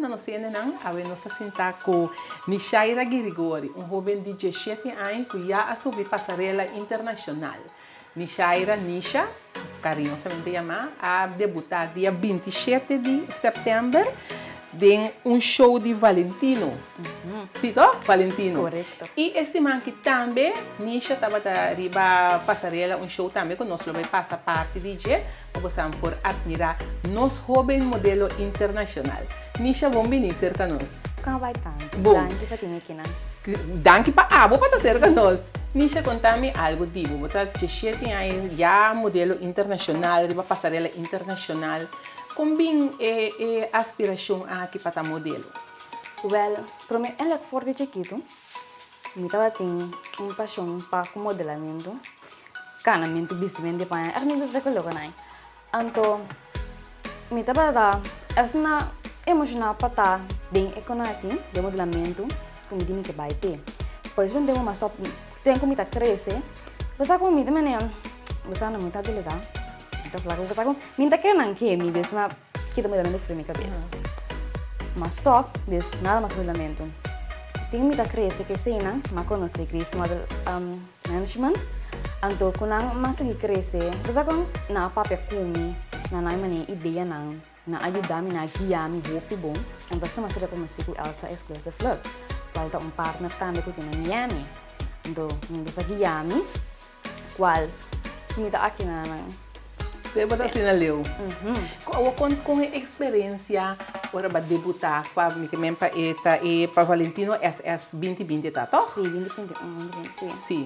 na nos hendenan. Awe nos ta sinta ku Nishaira Girigori, un hoben di diesshete aña ku ya a subi pasarela internashonal. Nishaira, Nisha, kariñosamente yamá, a debutá dia 27 di sèptèmber den un show di Valentino. Sí to? Valentino. Korekto. I e siman aki tambe Nisha tabata riba pasarela un show tambe ku nos lo bai pasa parti di dje pa bosan por atmirá nos hóben modelo internashonal. Nisha bon bini serka nos. Kon bai tantu? Bon. Danki pa tin aki nan. Danki pa abo pa ta serka nos. Nisha konta mi algu di bo. Bo ta djeshete aña ya modelo internashonal riba pasarela internashonal. Kon bin e e aspirashon aki pa ta modelo? Wèl, promé èlek for di chikitu mi tabatin un pashon pa ku modelamentu, kanamentu, bistimentu di paña, ègt mi gusta ku lokonan. Anto mi tabata asina emoshoná pa ta den e kona aki, den modelamentu, ku mi di mi ke bai p'e. Por eso den mas stòp, ten ku mi ta krese, bo sa ku mi ta manera, bo sa no mi ta delegá, mi ta flaku, bo sa ku mi ta kere nan ke mi des ma kita modelamentu for di mi kabes. Mas stòp, des nada mas modelamentu. Tin mi ta krese ku eseinan, m'a konosé Grace Model. Management, anto ku nan mas sigui krese, bo sa kon nan a papia ku mi, nan a mane ideanan, nan a yuda mi, nan a guia mi hopi bon, anto asina mi a ser rekonosí ku Elsa Exclusive Look, kual ta un partner tambe ku tin na Miami, anto nan bisa guia mi, kual mi ta aki na nan. Te bo ta asina leu. Awor kon kon e eksperensia ora bo a debuta pa mi ke men pa e ta e pa Valentino SS 2020 ta tòg? Si, 2021, 2020, si. Si.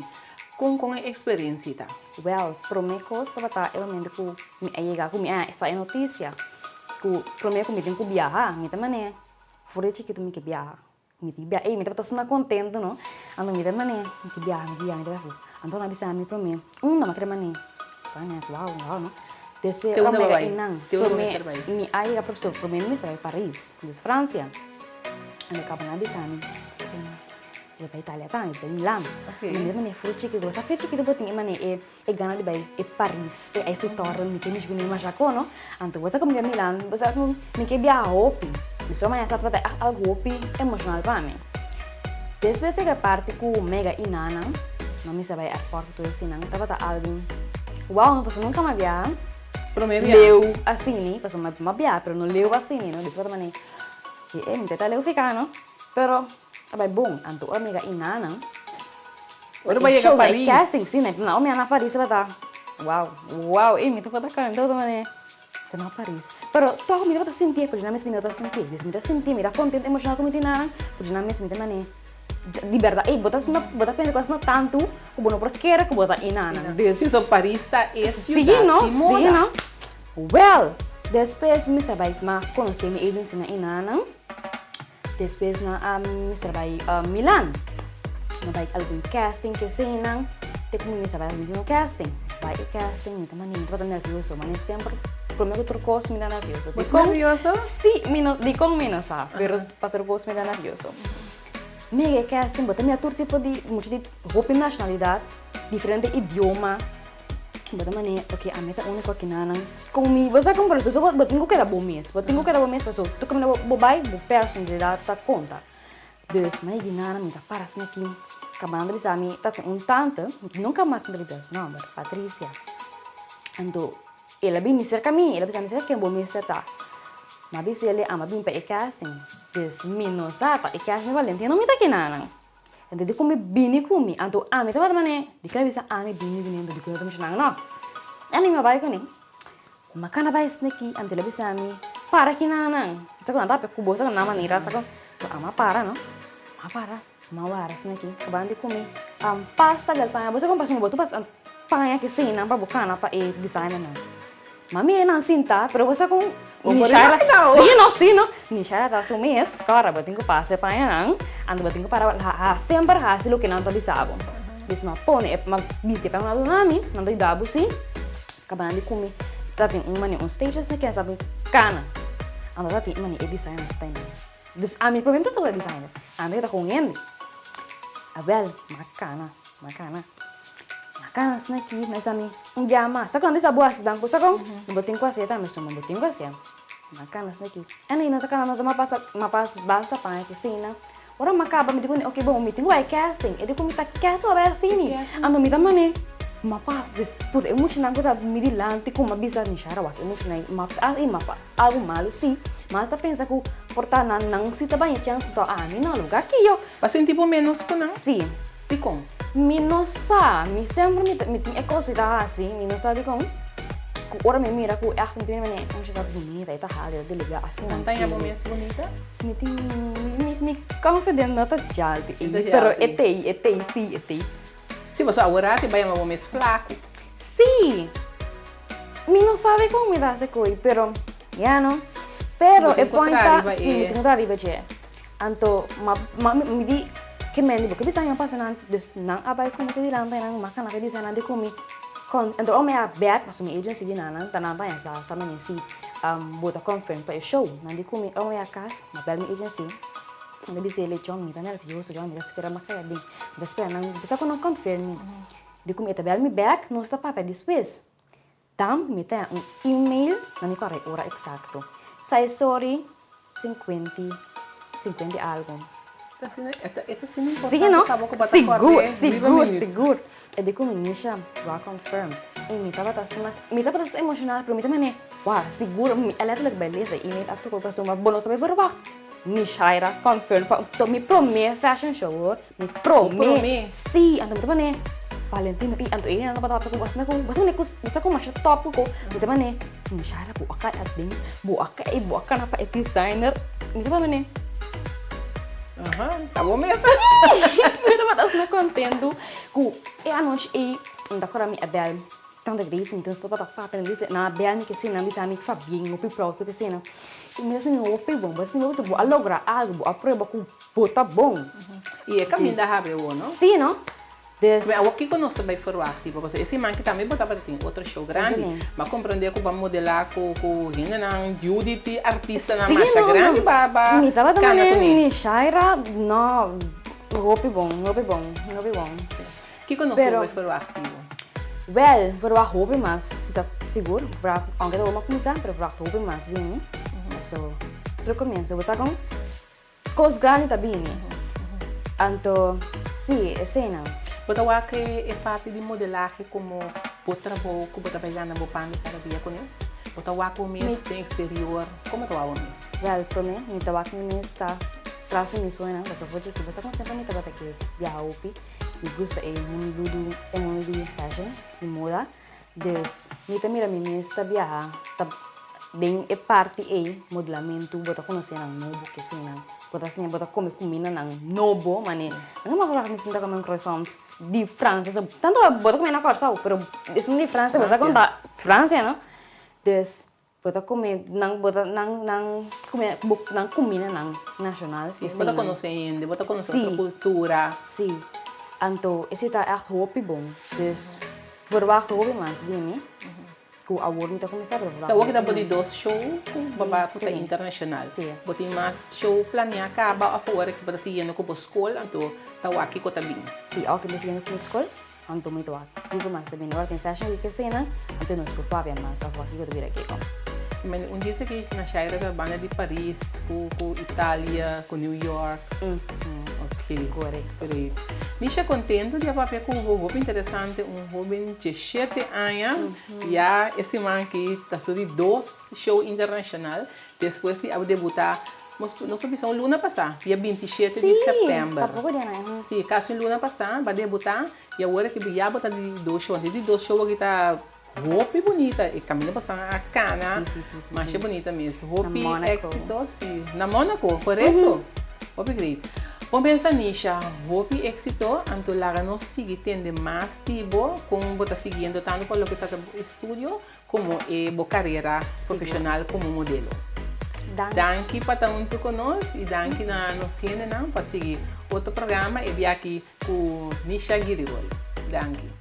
Kon kon e eksperensia ta? Wèl, promé kos tabata e momento ku mi a yega ku mi a esta e notisia ku promé ku mi tin ku biaha, mi ta manera for di chikitu mi ke biaha. Mi di bia, ey, mi tabata asina contento, no? Anto mi ta manera, mi ki biaha, mi ki biaha, mi ta biaha. Anto nan a bisa mi prome, unda mi a kere manera? Mi a wow, wow, no? Despues Te unda bo ora bai? mi nan, Te unda bo prome mester bai? mi a yega profesor, prome mi mester bai Paris, dus Francia. Anto caba nan a bisa mi, bo bai Italia tambe, bo bai Milan. Ok. Mi ta manera fru chikito, bo sa fru chikito bo tin e manera e. E gana di bai e Paris, e Eiffel Toren, mi ke mishi ku mi masha kono. Anto bo sa ku mi ke Milan, bo sa ku mi ke biaha hopi. Mi so mañana sa tabata ègt algu hopi emoshonal pa mi. Despues di e parti ku Mega i Nana, no mi sa bai airport ku tur eseinan, tabata algu wow, no pasobra nunka mi a biaha Prome biaha. leu asini, pasobra mi a biaha pero no leu asini no, despues tabata manera e mi ta leu fika no, pero a bai bon. Anto ora Mega i Nana. Ora bo a yega Paris. E casting, si, na ora mi a na Paris tabata wow, wow, ey mi tabata canta otro manera, ta na Paris. Pero toch mi tabata sinti, pero dje nan mes mi no ta sinti, dus mi ta sinti, mi ta contento, emocionado cu mi tin nan, pero dje nan mes mi ta mane, di berdad, ey bo ta bo ta pensa cu asina tantu cu bo no por kere cu bo ta einan. Dus. Si, so Paris ta e ciudad di moda. Si no, si no. Well, despues mi mester bay mas conoce mi agency na einanan. Despues nan a mester bai Milan. Nan bai algun casting ke eseinan. Te ku mi mester bai algun casting. Bai e casting, mi ta mane, mi tabata nervioso. Mane semper prome ku tur kos mi ta nervioso. Bo ta nervioso? Si, mi no, dikon mi no sa, pero pa tur kos mi ta nervioso. Mi yega e casting, bo ta mira tur tipo di mucha di hopi nashonalidat, diferente idioma. Bo ta mane, ok, ami ta úniko akinanan ku mi, bo sa kon por eso, bo tin ku keda bo mes, bo tin ku keda bo mes pasobra tur kaminda bo bai, bo personalidat ta konta. Dus mi a yega nan, mi ta para asina aki, kabando bisa mi ta tin un tante, nunka mas mi ta olbida su nòmber, Patricia. Anto el a bini serka mi, el a bisa mi, sa ken bo mester ta? Mi a bisa el, ami a bini pa e casting, dus mi no sa pa e casting Valentino mi ta akinanan. Anto di ku mi bini ku mi, anto ami tabata manera, di kila bisa ami bini ku mi, anto di ku no ta misha nan no. Ami mi a bai kuné, mi a kana bai esaki aki, anto el a bisa mi, para ki nan nan, sa ku nan ta papia ku bo, sa ku nan manera, sa ku, anto ami a para no, mi a para, mi a wara esaki aki, kaban di ku mi, pasta bel paña, bo sa kon pasobra bo ta pasa paña ki eseinan pa bo kana pa e designer nan. Mami e nan sinta, pero bo sa con Bo por Nishara, imagina ho. sí no, sí no, Nishara ta su mes, kòrda bo tin ku pasa e pañanan, anto bo tin ku para ha semper hasi loke nan ta bisa bo. Dis m'a pone e m'a bisti e paña ku nan a duna mi, nan ta yuda bo sí, kaba nan di ku mi ta tin un manera un stage asina ke sa kana, anto ta tin e manera e designer nan sta einan. Dus ami prome mi ta toka designer, ami ta ku un hende. Awèl, m'a kana, m'a kana. M'a kana asina aki, m'a bisa mi, un bia mas. Sa ku nan bisa bo hasi dan ku sa kon? Bo tin ku hasié tambe, so bo tin ku hasié. M'a kana asina aki. En ei nos a kana nos a pasa m'a pas basta paña ki asina. Ora m'a kaba mi di kuné oke bon mi tin ku bai casting. E di ku mi ta casting bo a bai asini. Anto mi ta man'é m'a pas des tur e muchanan ku ta mi dilanti ku m'a bisa Nishara wak e muchanan ei m'a as ei m'a pas algu malu si. M'a hasta pensa ku por ta nan nan si ta baña chèns to ami no luga kiyo. Bo a sinti bo ménos ku nan? Si. Dikon? Mi no sa, mi semper mi ta mi tin e cosita hasi, mi no sa dikon, ku ora mi mira ku echt mi tin mane mucha ta bunita, e ta hala, e ta delega asina. Bo ta haña bo mes bunita? Mi tin mi mi confident no ta djalti ei, pero e t'ei, e t'ei si, e t'ei. Si, pasobra awor te bai yama bo mes flaku. Si! Mi no sa dikon mi ta hasi koe, pero ya no. Pero e point ta, si, mi tin ku traha riba dje. Anto ma ma mi di ke men di bo ke bisa mi a pasa nan dus nan a bai ku mi te dilanti nan ma kana te bisa nan di ku mi kon anto ora mi a bek pasobra mi agency di nan nan ta nan ta sa sa mane si bo ta confirm pa e show nan di ku mi ora mi a kas mi a bel mi agency mi ta bisa elei chon mi ta nervioso chon mi ta spera mi a kaya den mi ta spera nan bisa ku nan confirm mi di ku mi e ta bel mi bek nos ta papia despues Tambe mi ta un email na mi kòrda e ora eksakto. Sai sorry, sinkuenti, sinkuenti algu. Ta asina, e ta, e ta asina importante pa bo ku bo ta kòrda e riba Sigur, minuut. sigur. E di ku mi Nisha, bo a confirm. I mi tabata asina, mi tabata asina emoshonal, pero mi ta manera, wou, sigur, mi a letterlijk bai lesa e email a tur pasobra bo no ta bai verwacht. Nishaira confirm pa mi promé fashion show hoor. Mi prome. Bo prome. Sí, anto mi ta pone Valentino i anto e nan tabata papia ku asina ku bo sa ku bo sa ku masha top ku mi ta pone Mishara bo a kai aden bo a kai bo a kana pa e designer mi ta pone Aha, ta bo mes. Mi tabata asina kontentu ku e anochi ei mi ta kòrda mi a bèl Tante Grace mi tabata papia nan bisa nan a bèl mi kese nan bisa mi Fabien hopi proud ku esei nan i mi ta sinti hopi bon bo ta sinti bo a logra algu bo a prueba ku bo ta bon. I e kaminda a habri awor no? Sí no. Dus. Awor kiko nos ta bai ferwagt tipo pasobra e siman ki tambe bo tabata tin otro show grandi. Bo a komprende ku bo a modelá ku ku hendenan yu di di artistanan masha grandi ba ba Mi tabata kana mane kuné. mi Shaira no hopi bon hopi bon hopi bon. Kiko nos por bai ferwagt tipo? Wèl, ferwagt hopi mas si ta sigur ferwagt aunke ta bo a kuminsá pero ferwagt hopi mas di mi. So tur komienso bo sa kon. Kos grandi ta bini. Anto, sí, eseinan. Bo ta wak e parti di modelahe komo bo trabou ku bo ta bai gana bo pan di kada dia kuné? Bo ta wak bo mes den eksterior? Kon bo ta wak bo mes? Wèl, promé mi ta wak mi mes ta tras di mi sueñonan, pasobra for dje ki bo sa kon semper mi tabata ke biaha hopi, mi gusta e mundu di e mundu di fashion, di moda. Dus, mi ta mira mi mes ta biaha ta den e parti ei, modelamentu, bo ta konosé nan nobo, kesenan, bo ta siña, bo ta kome kumindanan nobo, manera, mi no por mi sinta kome un croissant di Fransia, so, tantu bo ta kome na Kòrsou, pero esun di Fransia, bo sa kon ta Fransia, no? Dus, bo ta kome nan, bo ta nan, nan kuminda, bo nan kumindanan nashonal, Sí, bo ta konosé hende, bo ta konosé otro kultura. Sí, anto esei ta ègt hopi bon, dus. Verwacht hopi mas di mi ku awor mi ta kuminsá pero verwacht Sa awor ki ta hopi bo di mas. dos show ku baba ku ta internashonal. Bo tin mas show planeá kaba òf awor ki bo ta siguiendo ku bo skol anto ta wak kiko ta bin? Sí, awor ki mi ta siguiendo ku mi skol anto mi ta wak kiko mas ta bini. Ora tin fashion week eseinan anto nos por papia mas òf wak kiko ta bira kiko. Men un dje esaki na Shaira ta banda di Paris ku ku Italia ku New York. Ok. Korekto. Great. Nisha contento di a papia cu bo, hopi interesante, un hoben djeshete aña, ya e siman aki ta su di dos show internacional, despues di a debuta, nos nos por bisa un luna pasa, dia 27 di Sí, september. ta poco dia na. Sí, casi un luna pasa, bo a debuta, y awor aki ya bo ta di dos show, anto di dos show aki ta Hopi bunita e caminda pasan a cana masha bunita mes hopi exito si na Monaco corecto hopi great bon pensa Nisha hopi exito anto laga nos sigui tende mas di bo con bo ta siguiendo tanto pa loke ta ta bo estudio como e bo carera profesional como modelo danki pa ta hunto con nos y danki na nos hendenan pa sigui otro programa e biaha aki cu Nisha Girigori danki.